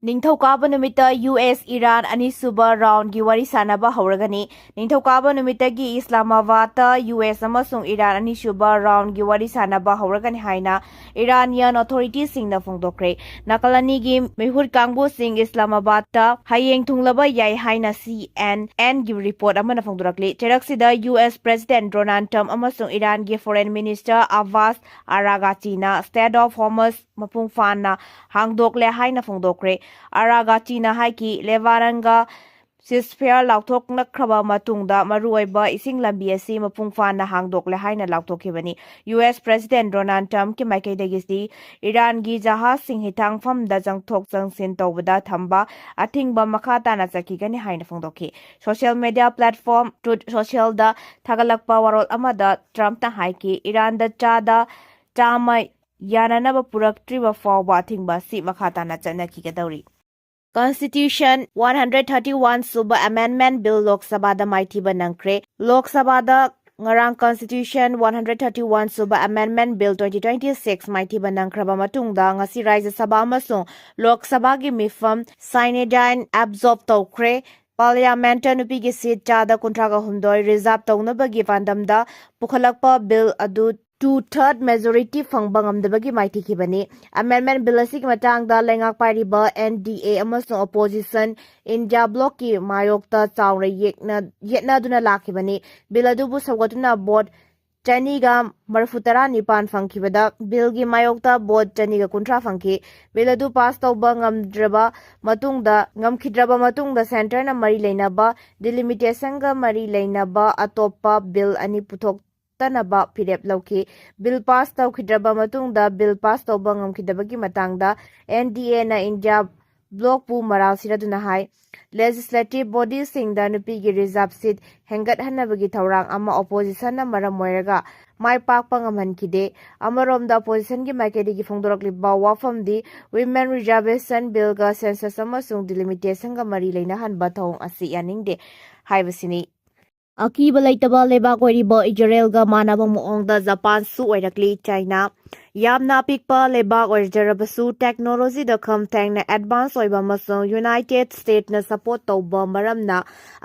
ꯅꯤꯡꯊꯧꯀꯥꯕ ꯅꯨꯃꯤꯠꯇ ꯌꯨ ꯑꯦꯁ ꯏꯔꯥꯟ ꯑꯅꯤꯁꯨꯕ ꯔꯥꯎꯟꯒꯤ ꯋꯥꯔꯤ ꯁꯥꯟꯅꯕ ꯍꯧꯔꯒꯅꯤ꯫ ꯅꯤꯡꯊꯧꯀꯥꯕ ꯅꯨꯃꯤꯠꯇꯒꯤ ꯏꯁꯂꯥꯃꯥꯕꯥꯗꯇ ꯌꯨ ꯑꯦꯁ ꯑꯃꯁꯨꯡ ꯏꯔꯥꯟ ꯑꯅꯤꯁꯨꯕ ꯔꯥꯎꯟꯒꯤ ꯋꯥꯔꯤ ꯁꯥꯟꯅꯕ ꯍꯧꯔꯒꯅꯤ ꯍꯥꯏꯅ ꯏꯔꯥꯅꯤꯌꯟ ꯑꯣꯊꯣꯔꯤꯇꯤꯁꯤꯡꯅ ꯐꯣꯡꯗꯣꯛꯈ꯭ꯔꯦ꯫ ꯅꯥꯀꯜ ꯑꯅꯤꯒꯤ ꯃꯤꯍꯨꯠ ꯀꯥꯡꯕꯨꯁꯤꯡ ꯏꯁꯂꯥꯃꯥꯕꯥꯗꯇ ꯍꯌꯦꯡ ꯊꯨꯡꯂꯕ ꯌꯥꯏ ꯍꯥꯏꯅ ꯁꯤ ꯑꯦꯟ ꯑꯦꯟꯒꯤ ꯔꯤꯄꯣꯔꯠ ꯑꯃꯅ ꯐꯣꯡꯗꯣꯔꯛꯂꯤ꯫ ꯆꯩꯔꯛꯁꯤꯗ ꯌꯨ ꯑꯦꯁ ꯄ꯭ꯔꯦꯁꯤꯗꯦꯟꯠ ꯗꯣꯅꯥꯜꯗ ꯇ꯭ꯔꯝꯞ ꯑꯃꯁꯨꯡ ꯏꯔꯥꯟꯒꯤ foreign minister Abbas ꯑꯔꯥꯒꯥꯆꯤꯅ state of ꯍꯣꯔꯃꯨꯖ ꯃꯄꯨꯡ ꯐꯥꯅ ꯍꯥꯡꯗꯣꯛꯂꯦ ꯍꯥꯏꯅ ꯐꯣꯡꯗꯣꯛꯈ꯭ꯔꯦ꯫ ꯑꯔꯥꯒꯥꯆꯤꯅ ꯍꯥꯏꯈꯤ, ꯂꯦꯕꯥꯅꯟꯒ ꯁꯤꯖꯐꯌꯔ ꯂꯥꯎꯊꯣꯛꯅꯈ꯭ꯔꯕ ꯃꯇꯨꯡꯗ ꯃꯔꯨꯑꯣꯏꯕ ꯏꯁꯤꯡ ꯂꯝꯕꯤ ꯑꯁꯤ ꯃꯄꯨꯡ ꯐꯥꯅ ꯍꯥꯡꯗꯣꯛꯂꯦ ꯍꯥꯏꯅ ꯂꯥꯎꯊꯣꯛꯈꯤꯕꯅꯤ꯫ ꯌꯨ ꯑꯦꯁ ꯄ꯭ꯔꯦꯁꯤꯗꯦꯟꯠ ꯗꯣꯅꯥꯜꯗ ꯇ꯭ꯔꯝꯞꯀꯤ ꯃꯥꯏꯀꯩꯗꯒꯤꯗꯤ ꯏꯔꯥꯟꯒꯤ ꯖꯍꯥꯖꯁꯤꯡ ꯍꯤꯊꯥꯡꯐꯝꯗ ꯆꯪꯊꯣꯛ ꯆꯪꯁꯤꯟ ꯇꯧꯕꯗ ꯊꯝꯕ ꯑꯊꯤꯡꯕ ꯃꯈꯥ ꯇꯥꯅ ꯆꯠꯈꯤꯒꯅꯤ ꯍꯥꯏꯅ ꯐꯣꯡꯗꯣꯛꯈꯤ꯫ ꯁꯣꯁꯤꯌꯦꯜ ꯃꯤꯗꯤꯌꯥ ꯄ꯭ꯂꯦꯠꯐꯣꯔꯝ ꯇ꯭ꯔꯨꯊ ꯁꯣꯁꯤꯌꯦꯜꯗ ꯊꯥꯒꯠꯂꯛꯄ ꯋꯥꯔꯣꯜ ꯑꯃꯗ ꯇ꯭ꯔꯝꯞꯅ ꯍꯥꯏꯈꯤ, ꯏꯔꯥꯟꯗ ꯆꯥꯗ ꯆꯥꯝꯃ ꯌꯥꯅꯅꯕ ꯄꯨꯔꯛꯇ꯭ꯔꯤꯕ ꯐꯥꯎꯕ ꯑꯊꯤꯡꯕ ꯑꯁꯤ ꯃꯈꯥ ꯇꯥꯅ ꯆꯠꯅꯈꯤꯒꯗꯧꯔꯤ꯫ Constitution one hundred thirty-one ꯁꯨꯕ Amendment Bill ꯂꯣꯛ ꯁꯚꯥꯗ ꯃꯥꯏꯊꯤꯕ ꯅꯪꯈ꯭ꯔꯦ꯫ ꯂꯣꯛ ꯁꯚꯥꯗ ꯉꯔꯥꯡ Constitution one hundred thirty-one ꯁꯨꯕ Amendment Bill twenty twenty-six ꯃꯥꯏꯊꯤꯕ ꯅꯪꯈ꯭ꯔꯕ ꯃꯇꯨꯡꯗ ꯉꯁꯤ ꯔꯥꯖ꯭ꯌ ꯁꯚꯥ ꯑꯃꯁꯨꯡ ꯂꯣꯛ ꯁꯚꯥꯒꯤ ꯃꯤꯐꯝ ꯁꯥꯏꯅꯦꯗꯥꯏꯟ ꯑꯦꯕꯖꯣꯔꯕ ꯇꯧꯈ꯭ꯔꯦ꯫ ꯄꯥꯔꯂꯤꯌꯥꯃꯦꯟꯠꯇ ꯅꯨꯄꯤꯒꯤ ꯁꯤꯠ ꯆꯥꯗ ꯀꯨꯟꯊ꯭ꯔꯥꯒ ꯍꯨꯝꯗꯣꯏ ꯔꯤꯖꯥꯔꯕ ꯇꯧꯅꯕꯒꯤ ꯄꯥꯟꯗꯝꯗ ꯄꯨꯈꯠꯂꯛꯄ ꯕꯤꯜ ꯑꯗꯨ two third majority ꯐꯪꯕ ꯉꯝꯗꯕꯒꯤ ꯃꯥꯏꯊꯤꯈꯤꯕꯅꯤ꯫ Amendment Bill ꯑꯁꯤꯒꯤ ꯃꯇꯥꯡꯗ ꯂꯩꯉꯥꯛ ꯄꯥꯏꯔꯤꯕ N D A ꯑꯃꯁꯨꯡ opposition India Bloc ꯀꯤ ꯃꯥꯌꯣꯛꯇ ꯆꯥꯎꯅ ꯌꯦꯛꯅ-, ꯌꯦꯠꯅꯗꯨꯅ ꯂꯥꯛꯈꯤꯕꯅꯤ꯫ ꯕꯤꯜ ꯑꯗꯨꯕꯨ ꯁꯧꯒꯠꯇꯨꯅ ꯚꯣꯠ ꯆꯅꯤꯒ ꯃꯔꯤꯐꯨ ꯇꯔꯥ ꯅꯤꯄꯥꯟ ꯐꯪꯈꯤꯕꯗ ꯕꯤꯜꯒꯤ ꯃꯥꯌꯣꯛꯇ ꯚꯣꯠ ꯆꯅꯤꯒ ꯀꯨꯟꯊ꯭ꯔꯥ ꯐꯪꯈꯤ꯫ ꯕꯤꯜ ꯑꯗꯨ ꯄꯥꯁ ꯇꯧꯕ ꯉꯝꯗ꯭ꯔꯕ ꯃꯇꯨꯡꯗ, ꯉꯝꯈꯤꯗ꯭ꯔꯕ ꯃꯇꯨꯡꯗ ꯁꯦꯟꯇꯔꯅ ꯃꯔꯤ ꯂꯩꯅꯕ ꯗꯤꯂꯤꯃꯤꯇꯦꯁꯟꯒ ꯃꯔꯤ ꯂꯩꯅꯕ ꯑꯇꯣꯞꯄ ꯕꯤꯜ ꯑꯅꯤ ꯄꯨꯊꯣꯛꯇꯅꯕ ꯐꯤꯔꯦꯞ ꯂꯧꯈꯤ꯫ ꯕꯤꯜ ꯄꯥꯁ ꯇꯧꯈꯤꯗ꯭ꯔꯕ ꯃꯇꯨꯡꯗ ꯕꯤꯜ ꯄꯥꯁ ꯇꯧꯕ ꯉꯝꯈꯤꯗꯕꯒꯤ ꯃꯇꯥꯡꯗ N D A ꯅ India ꯕ꯭ꯂꯣꯛꯄꯨ ꯃꯔꯥꯜ ꯁꯤꯔꯗꯨꯅ ꯍꯥꯏ꯫ ꯂꯦꯖꯤꯁꯂꯦꯇꯤꯚ ꯕꯣꯗꯤꯁꯤꯡꯗ ꯅꯨꯄꯤꯒꯤ ꯔꯤꯖꯥꯔꯚ ꯁꯤꯠ ꯍꯦꯟꯒꯠꯍꯟꯅꯕꯒꯤ ꯊꯧꯔꯥꯡ ꯑꯃ ꯑꯣꯄꯣꯖꯤꯁꯟꯅ ꯃꯔꯝ ꯑꯣꯏꯔꯒ ꯃꯥꯏ ꯄꯥꯛꯄ ꯉꯝꯍꯟꯈꯤꯗꯦ꯫ ꯑꯃꯔꯣꯝꯗ, ꯑꯣꯄꯣꯖꯤꯁꯟꯒꯤ ꯃꯥꯏꯀꯩꯗꯒꯤ ꯐꯣꯡꯗꯣꯔꯛꯂꯤꯕ ꯋꯥꯐꯝꯗꯤ ꯋꯤꯃꯦꯟ ꯔꯤꯖꯥꯔꯚꯦꯁꯟ ꯕꯤꯜꯒ ꯁꯦꯟꯁꯁ ꯑꯃꯁꯨꯡ ꯗꯤꯂꯤꯃꯤꯇꯦꯁꯟꯒ ꯃꯔꯤ ꯂꯩꯅꯍꯟꯕ ꯊꯧꯑꯣꯡ ꯑꯁꯤ ꯌꯥꯅꯤꯡꯗꯦ ꯍꯥꯏꯕꯁꯤꯅꯤ꯫ ꯑꯀꯤꯕ ꯂꯩꯇꯕ ꯂꯩꯕꯥꯛ ꯑꯣꯏꯔꯤꯕ ꯏꯖꯔꯦꯜꯒ ꯃꯥꯟꯅꯕ ꯃꯑꯣꯡꯗ ꯖꯄꯥꯟꯁꯨ ꯑꯣꯏꯔꯛꯂꯤ꯫ ꯆꯥꯏꯅꯥ ꯌꯥꯝꯅ ꯑꯄꯤꯛꯄ ꯂꯩꯕꯥꯛ ꯑꯣꯏꯖꯔꯕꯁꯨ ꯇꯦꯛꯅꯣꯂꯣꯖꯤꯗ ꯈꯝ ꯊꯦꯡꯅ ꯑꯦꯗꯚꯥꯟꯁ ꯑꯣꯏꯕ ꯑꯃꯁꯨꯡ ꯌꯨꯅꯥꯏꯇꯦꯗ ꯁ꯭ꯇꯦꯠꯅ ꯁꯄꯣꯔꯠ ꯇꯧꯕ ꯃꯔꯝꯅ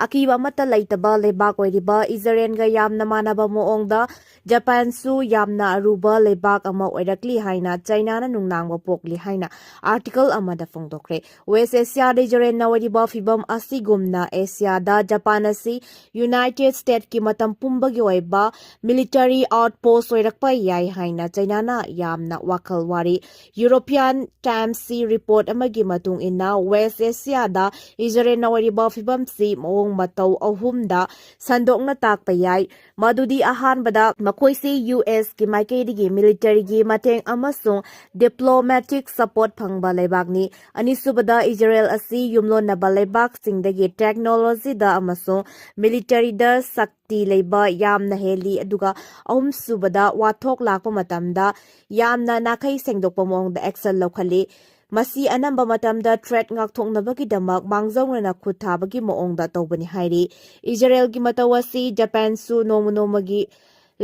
ꯑꯀꯤꯕ ꯑꯃꯠꯇ ꯂꯩꯇꯕ ꯂꯩꯕꯥꯛ ꯑꯣꯏꯔꯤꯕ ꯏꯖꯔꯦꯜꯒ ꯌꯥꯝꯅ ꯃꯥꯟꯅꯕ ꯃꯑꯣꯡꯗ ꯖꯄꯥꯟꯁꯨ ꯌꯥꯝꯅ ꯑꯔꯨꯕ ꯂꯩꯕꯥꯛ ꯑꯃ ꯑꯣꯏꯔꯛꯂꯤ ꯍꯥꯏꯅ ꯆꯥꯏꯅꯥꯅ ꯅꯨꯡꯅꯥꯡꯕ ꯄꯣꯛꯂꯤ ꯍꯥꯏꯅ ꯑꯥꯔꯇꯤꯀꯜ ꯑꯃꯗ ꯐꯣꯡꯗꯣꯛꯈ꯭ꯔꯦ꯫ ꯋꯦꯁ ꯑꯦꯁꯤꯌꯥꯗ ꯏꯖꯔꯦꯜꯅ ꯑꯣꯏꯔꯤꯕ ꯐꯤꯕꯝ ꯑꯁꯤꯒꯨꯝꯅ ꯑꯦꯁꯤꯌꯥꯗ ꯖꯄꯥꯟ ꯑꯁꯤ ꯌꯨꯅꯥꯏꯇꯦꯗ ꯁ꯭ꯇꯦꯠꯀꯤ ꯃꯇꯝ ꯄꯨꯝꯕꯒꯤ ꯑꯣꯏꯕ ꯃꯤꯂꯤꯇꯔꯤ ꯑꯥꯎꯠꯄꯣꯁ ꯑꯣꯏꯔꯛꯄ ꯌꯥꯏ ꯍꯥꯏꯅ ꯆꯥꯏꯅꯥꯅ ꯌꯥꯝꯅ ꯋꯥꯈꯜ ꯋꯥꯔꯤ꯫ ꯌꯨꯔꯣꯄꯤꯌꯥꯟ ꯇꯥꯏꯝꯁꯀꯤ ꯔꯤꯄꯣꯔꯠ ꯑꯃꯒꯤ ꯃꯇꯨꯡ ꯏꯟꯅ, ꯋꯦꯁ ꯑꯦꯁꯤꯌꯥꯗ ꯏꯖꯔꯦꯜꯅ ꯑꯣꯏꯔꯤꯕ ꯐꯤꯕꯝꯁꯤ ꯃꯑꯣꯡ ꯃꯇꯧ ꯑꯍꯨꯝꯗ ꯁꯟꯗꯣꯛꯅ ꯇꯥꯛꯄ ꯌꯥꯏ꯫ ꯃꯗꯨꯗꯤ, ꯑꯍꯥꯟꯕꯗ, ꯃꯈꯣꯏꯁꯤ ꯌꯨ ꯑꯦꯁꯀꯤ ꯃꯥꯏꯀꯩꯗꯒꯤ ꯃꯤꯂꯤꯇꯔꯤꯒꯤ ꯃꯇꯦꯡ ꯑꯃꯁꯨꯡ ꯗꯤꯄ꯭ꯂꯣꯃꯦꯇꯤꯛ ꯁꯄꯣꯔꯠ ꯐꯪꯕ ꯂꯩꯕꯥꯛꯅꯤ꯫ ꯑꯅꯤꯁꯨꯕꯗ, ꯏꯖꯔꯦꯜ ꯑꯁꯤ ꯌꯨꯝꯂꯣꯟꯅꯕ ꯂꯩꯕꯥꯛꯁꯤꯡꯗꯒꯤ ꯇꯦꯛꯅꯣꯂꯣꯖꯤꯗ ꯑꯃꯁꯨꯡ ꯃꯤꯂꯤꯇꯔꯤꯗ ꯁꯛꯇꯤ ꯂꯩꯕ ꯌꯥꯝꯅ ꯍꯦꯜꯂꯤ, ꯑꯗꯨꯒ ꯑꯍꯨꯝꯁꯨꯕꯗ, ꯋꯥꯊꯣꯛ ꯂꯥꯛꯄ ꯃꯇꯝꯗ ꯌꯥꯝꯅ ꯅꯥꯈꯩ ꯁꯦꯡꯗꯣꯛꯄ ꯃꯑꯣꯡꯗ ꯑꯦꯛꯁꯟ ꯂꯧꯈꯠꯂꯤ꯫ ꯃꯁꯤ ꯑꯅꯝꯕ ꯃꯇꯝꯗ ꯊ꯭ꯔꯦꯠ ꯉꯥꯛꯊꯣꯛꯅꯕꯒꯤꯗꯃꯛ ꯃꯥꯡꯖꯧꯅꯅ ꯈꯨꯠ ꯊꯥꯕꯒꯤ ꯃꯑꯣꯡꯗ ꯇꯧꯕꯅꯤ ꯍꯥꯏꯔꯤ꯫ ꯏꯖꯔꯦꯜꯒꯤ ꯃꯇꯧ ꯑꯁꯤ ꯖꯄꯥꯟꯁꯨ ꯅꯣꯡꯃ ꯅꯣꯡꯃꯒꯤ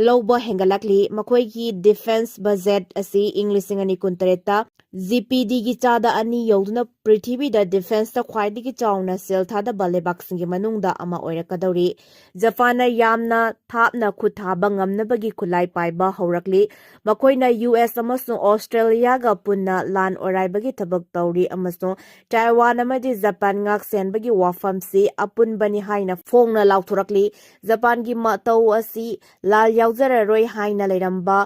ꯂꯧꯕ ꯍꯦꯟꯒꯠꯂꯛꯂꯤ꯫ ꯃꯈꯣꯏꯒꯤ ꯗꯤꯐꯦꯟꯁ ꯕꯖꯦꯠ ꯑꯁꯤ ꯏꯪ ꯂꯤꯁꯤꯡ ꯑꯅꯤ ꯀꯨꯟꯇꯔꯦꯠꯇ ꯖꯤ ꯄꯤ ꯗꯤꯒꯤ ꯆꯥꯗ ꯑꯅꯤ ꯌꯧꯗꯨꯅ ꯄ꯭ꯔꯤꯊꯤꯕꯤꯗ ꯗꯤꯐꯦꯟꯁꯇ ꯈ꯭ꯋꯥꯏꯗꯒꯤ ꯆꯥꯎꯅ ꯁꯦꯜ ꯊꯥꯗꯕ ꯂꯩꯕꯥꯛꯁꯤꯡꯒꯤ ꯃꯅꯨꯡꯗ ꯑꯃ ꯑꯣꯏꯔꯛꯀꯗꯧꯔꯤ꯫ ꯖꯄꯥꯟꯅ ꯌꯥꯝꯅ ꯊꯥꯞꯅ ꯈꯨꯠ ꯊꯥꯕ ꯉꯝꯅꯕꯒꯤ ꯈꯨꯠꯂꯥꯏ ꯄꯥꯏꯕ ꯍꯧꯔꯛꯂꯤ꯫ ꯃꯈꯣꯏꯅ ꯌꯨ ꯑꯦꯁ ꯑꯃꯁꯨꯡ ꯑꯣꯁꯇ꯭ꯔꯦꯂꯤꯌꯥꯒ ꯄꯨꯟꯅ ꯂꯥꯟ ꯑꯣꯔꯥꯏꯕꯒꯤ ꯊꯕꯛ ꯇꯧꯔꯤ ꯑꯃꯁꯨꯡ ꯇꯥꯏꯋꯥꯟ ꯑꯃꯗꯤ ꯖꯄꯥꯟ ꯉꯥꯛ ꯁꯦꯟꯕꯒꯤ ꯋꯥꯐꯝꯁꯤ ꯑꯄꯨꯟꯕꯅꯤ ꯍꯥꯏꯅ ꯐꯣꯡꯅ ꯂꯥꯎꯊꯣꯔꯛꯂꯤ꯫ ꯖꯄꯥꯟꯒꯤ ꯃꯇꯧ ꯑꯁꯤ ꯂꯥꯜ ꯌꯥꯎꯖꯔꯔꯣꯏ ꯍꯥꯏꯅ ꯂꯩꯔꯝꯕ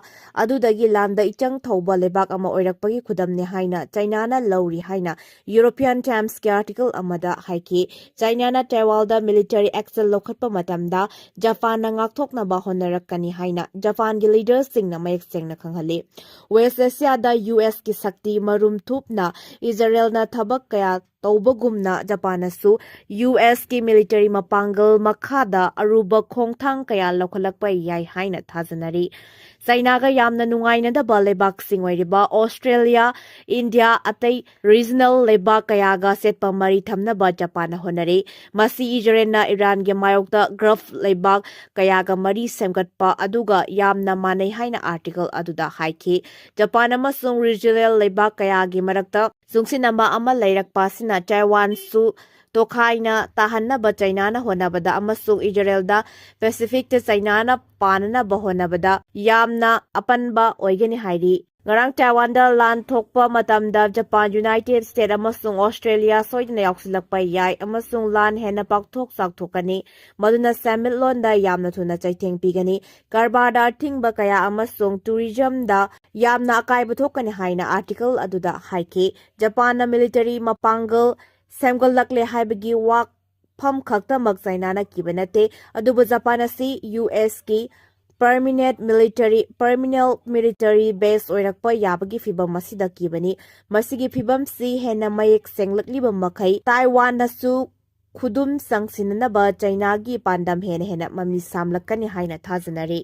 ꯑꯗꯨꯗꯒꯤ ꯂꯥꯟꯗ ꯏꯆꯪ ꯊꯧꯕ ꯂꯩꯕꯥꯛ ꯑꯃ ꯑꯣꯏꯔꯛꯄꯒꯤ ꯈꯨꯗꯝꯅꯤ ꯍꯥꯏꯅ ꯆꯩꯅꯥꯅ ꯂꯧꯔꯤ ꯍꯥꯏꯅ ꯌꯨꯔꯣꯄꯤꯌꯥꯟ ꯇꯥꯏꯝꯁꯀꯤ ꯑꯥꯔꯇꯤꯀꯜ ꯑꯃꯗ ꯍꯥꯏꯈꯤ꯫ ꯆꯩꯅꯥꯅ ꯇꯥꯏꯋꯥꯟꯗ ꯃꯤꯂꯤꯇꯔꯤ ꯑꯦꯛꯁꯟ ꯂꯧꯈꯠꯄ ꯃꯇꯝꯗ ꯖꯄꯥꯟꯅ ꯉꯥꯛꯊꯣꯛꯅꯕ ꯍꯣꯠꯅꯔꯛꯀꯅꯤ ꯍꯥꯏꯅ ꯖꯄꯥꯟꯒꯤ ꯂꯤꯗꯔꯁꯤꯡꯅ ꯃꯌꯦꯛ ꯁꯦꯡꯅ ꯈꯪꯍꯜꯂꯤ꯫ ꯋꯦꯁ ꯑꯦꯁꯤꯌꯥꯗ ꯌꯨ ꯑꯦꯁꯀꯤ ꯁꯛꯇꯤ ꯃꯔꯨꯝ ꯊꯨꯞꯅ ꯏꯖꯔꯦꯜꯅ ꯊꯕꯛ ꯀꯌꯥ ꯇꯧꯕꯒꯨꯝꯅ ꯖꯄꯥꯟꯅꯁꯨ ꯌꯨ ꯑꯦꯁꯀꯤ ꯃꯤꯂꯤꯇꯔꯤ ꯃꯄꯥꯡꯒꯜ ꯃꯈꯥꯗ ꯑꯔꯨꯕ ꯈꯣꯡꯊꯥꯡ ꯀꯌꯥ ꯂꯧꯈꯠꯂꯛꯄ ꯌꯥꯏ ꯍꯥꯏꯅ ꯊꯥꯖꯅꯔꯤ꯫ ꯆꯩꯅꯥꯒ ꯌꯥꯝꯅ ꯅꯨꯡꯉꯥꯏꯅꯗꯕ ꯂꯩꯕꯥꯛꯁꯤꯡ ꯑꯣꯏꯔꯤꯕ ꯑꯣꯁꯇ꯭ꯔꯦꯂꯤꯌꯥ, ꯏꯟꯗꯤꯌꯥ, ꯑꯇꯩ ꯔꯤꯖꯅꯦꯜ ꯂꯩꯕꯥꯛ ꯀꯌꯥꯒ ꯆꯦꯠꯄ ꯃꯔꯤ ꯊꯝꯅꯕ ꯖꯄꯥꯟꯅ ꯍꯣꯠꯅꯔꯤ꯫ ꯃꯁꯤ ꯏꯖꯔꯦꯜꯅ ꯏꯔꯥꯟꯒꯤ ꯃꯥꯌꯣꯛꯇ ꯒꯜꯐ ꯂꯩꯕꯥꯛ ꯀꯌꯥꯒ ꯃꯔꯤ ꯁꯦꯝꯒꯠꯄ ꯑꯗꯨꯒ ꯌꯥꯝꯅ ꯃꯥꯟꯅꯩ ꯍꯥꯏꯅ ꯑꯥꯔꯇꯤꯀꯜ ꯑꯗꯨꯗ ꯍꯥꯏꯈꯤ꯫ ꯖꯄꯥꯟ ꯑꯃꯁꯨꯡ ꯔꯤꯖꯅꯦꯜ ꯂꯩꯕꯥꯛ ꯀꯌꯥꯒꯤ ꯃꯔꯛꯇ ꯆꯨꯡꯁꯤꯟꯅꯕ ꯑꯃ ꯂꯩꯔꯛꯄ ꯑꯁꯤꯅ ꯇꯥꯏꯋꯥꯟꯁꯨ ꯇꯣꯈꯥꯏꯅ ꯇꯥꯍꯟꯅꯕ ꯆꯩꯅꯥꯅ ꯍꯣꯠꯅꯕꯗ ꯑꯃꯁꯨꯡ ꯏꯖꯔꯦꯜꯗ ꯄꯦꯁꯤꯐꯤꯛꯇ ꯆꯩꯅꯥꯅ ꯄꯥꯟꯅꯅꯕ ꯍꯣꯠꯅꯕꯗ ꯌꯥꯝꯅ ꯑꯄꯟꯕ ꯑꯣꯏꯒꯅꯤ ꯍꯥꯏꯔꯤ꯫ ꯉꯔꯥꯡ ꯇꯥꯏꯋꯥꯟꯗ ꯂꯥꯟ ꯊꯣꯛꯄ ꯃꯇꯝꯗ ꯖꯄꯥꯟ, ꯌꯨꯅꯥꯏꯇꯦꯗ ꯁ꯭ꯇꯦꯠ ꯑꯃꯁꯨꯡ ꯑꯣꯁꯇ꯭ꯔꯦꯂꯤꯌꯥ ꯁꯣꯏꯗꯅ ꯌꯥꯎꯁꯤꯜꯂꯛꯄ ꯌꯥꯏ ꯑꯃꯁꯨꯡ ꯂꯥꯟ ꯍꯦꯟꯅ ꯄꯥꯛꯊꯣꯛ ꯆꯥꯎꯊꯣꯛꯀꯅꯤ, ꯃꯗꯨꯅ ꯁꯦꯟꯃꯤꯠꯂꯣꯟꯗ ꯌꯥꯝꯅ ꯊꯨꯅ ꯆꯩꯊꯦꯡ ꯄꯤꯒꯅꯤ꯫ ꯀꯔꯕꯥꯔꯗ ꯑꯊꯤꯡꯕ ꯀꯌꯥ ꯑꯃꯁꯨꯡ ꯇꯨꯔꯤꯖꯝꯗ ꯌꯥꯝꯅ ꯑꯀꯥꯏꯕ ꯊꯣꯛꯀꯅꯤ ꯍꯥꯏꯅ ꯑꯥꯔꯇꯤꯀꯜ ꯑꯗꯨꯗ ꯍꯥꯏꯈꯤ꯫ ꯖꯄꯥꯟꯅ ꯃꯤꯂꯤꯇꯔꯤ ꯃꯄꯥꯡꯒꯜ ꯁꯦꯝꯒꯠꯂꯛꯂꯦ ꯍꯥꯏꯕꯒꯤ ꯋꯥꯐꯝ ꯈꯛꯇꯃꯛ ꯆꯩꯅꯥꯅ ꯀꯤꯕ ꯅꯠꯇꯦ, ꯑꯗꯨꯕꯨ ꯖꯄꯥꯟ ꯑꯁꯤ ꯌꯨ ꯑꯦꯁꯀꯤ permanent military, permanent military base ꯑꯣꯏꯔꯛꯄ ꯌꯥꯕꯒꯤ ꯐꯤꯚꯝ ꯑꯁꯤꯗ ꯀꯤꯕꯅꯤ꯫ ꯃꯁꯤꯒꯤ ꯐꯤꯚꯝꯁꯤ ꯍꯦꯟꯅ ꯃꯌꯦꯛ ꯁꯦꯡꯂꯛꯂꯤꯕ ꯃꯈꯩ ꯇꯥꯏꯋꯥꯟꯅꯁꯨ ꯈꯨꯗꯨꯝ ꯆꯪꯁꯤꯟꯅꯅꯕ ꯆꯩꯅꯥꯒꯤ ꯄꯥꯟꯗꯝ ꯍꯦꯟꯅ ꯍꯦꯟꯅ ꯃꯃꯤ ꯁꯥꯝꯂꯛꯀꯅꯤ ꯍꯥꯏꯅ ꯊꯥꯖꯅꯔꯤ꯫